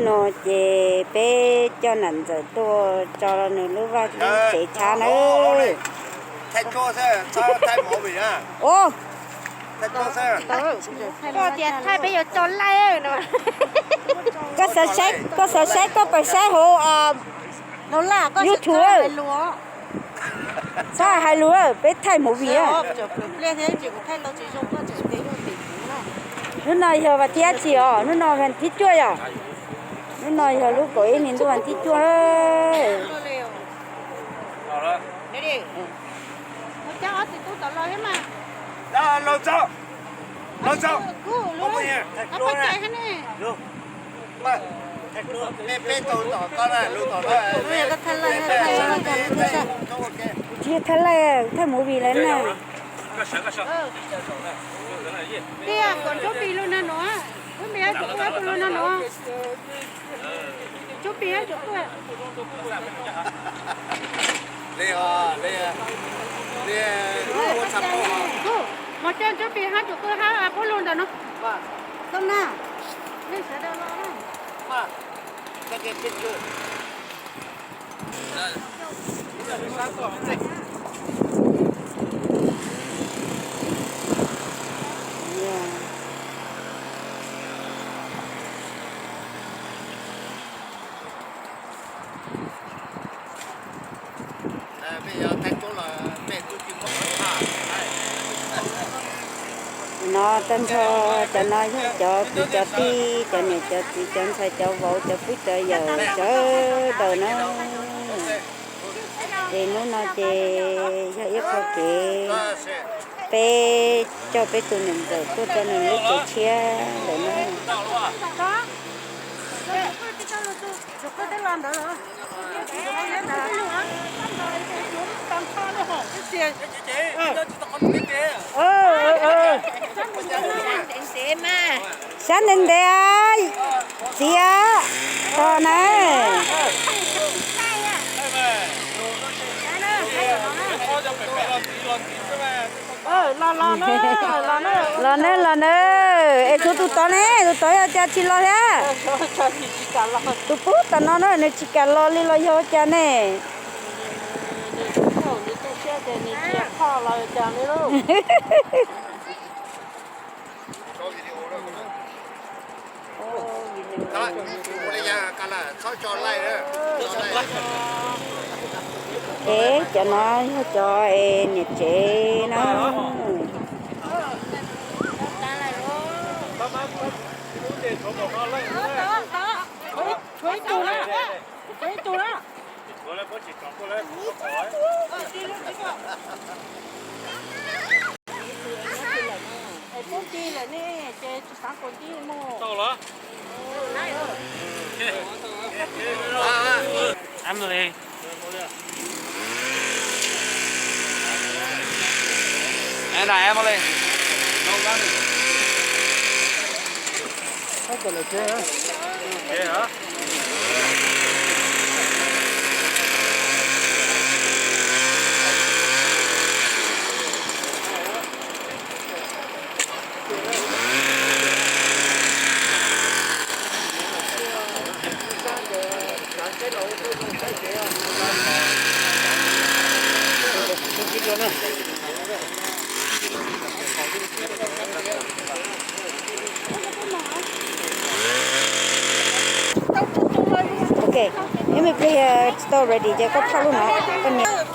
No ces peb coj nam ntxawm tuaj tso nws lub vaj lub tsev tshab na. Koj tias thaij peb yuav tso laij no. Koj xav saib, koj xav saib koj pais saib hauv YouTube. Txhob hais lus, peb thaij movie. Hnub no yog vas thib dab tsi os? Hnub no vas thib cuaj yom? Hnub no yog lub kaum ib hli ntuj vas thib cuaj. Tsis yog thaij laij, thaij movie lawm na. Tiag, kom Ntsuab Pis lub na no, Ntsuab Pis hab Tsuas Kuj lub na no. Ntsuab Pis hab Tsuas Kuj. Mos coj Ntsuab Pis hab Tsuas Kuj hab Pub Lug ntawm no. Tau na. Nej sawv daws los na. No tag nrho cov no yog cov kwv cov tij, cov niam cov txiv, cov ntxhais cov vauv, cov phooj cov ywg sawv daws na. Ces hnub no ces yog ib qho kev peb coj peb tus niam ntxawm tuaj tso nws lub tsev tshiab lawm na. Sab ntev ntev, txiv, tos na. Los na, los na. Es tshuav tus tod ne, tus tod yog cas tsis los thiab? Tus pub tom no na, nws tsis kam los li los yog cas ne? Es cov no yog cov es niam tsev na. Tshuav ib tug na, tshuav ib tug na. Es pub ti lawm ne, ces tsis xav kuas ti mus. Emily. Anna, Emily. Ok, nếu mà bây giờ tao ready cho koj phauj lub no, koj nias.